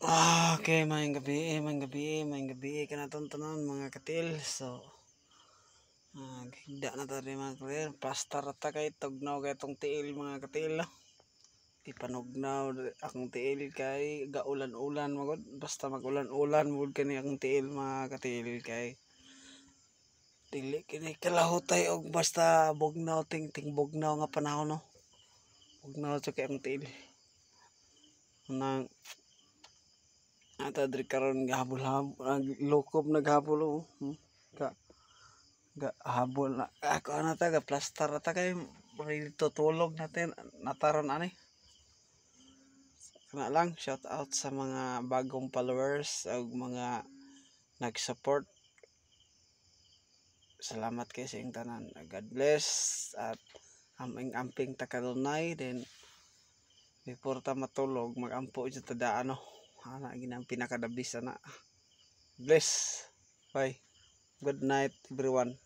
Ah, okay, maayong gabi, maayong gabi, maayong gabi kanatong tanan, mga katil. So, higda na ta rin, mga katil. Plaster ta kay tugnaw kay tong tiil, mga katil, no? Ipanugnaw akong tiil kay gaulan-ulan magod. Basta magulan-ulan magod kani akong tiil, mga katil, kay dili kini kalahutay og basta bugnaw, ting ting bugnaw nga panahon, no. Bugnaw sa kay akong tiil. Nang ata diri karon gahabol-habol, lukob naghabol, oh. Ga ga habol na ako ana ta, ga plaster ta kay ready to tulog natin nataron ani. Kana lang, shout out sa mga bagong followers ug mga nag-support. Salamat kay sa inyong tanan. God bless at aming amping takadunay. Then before ta matulog, magampo jud ta daan, no. Ana gina ang pinaka the best ana. Bless. Bye. Good night, everyone.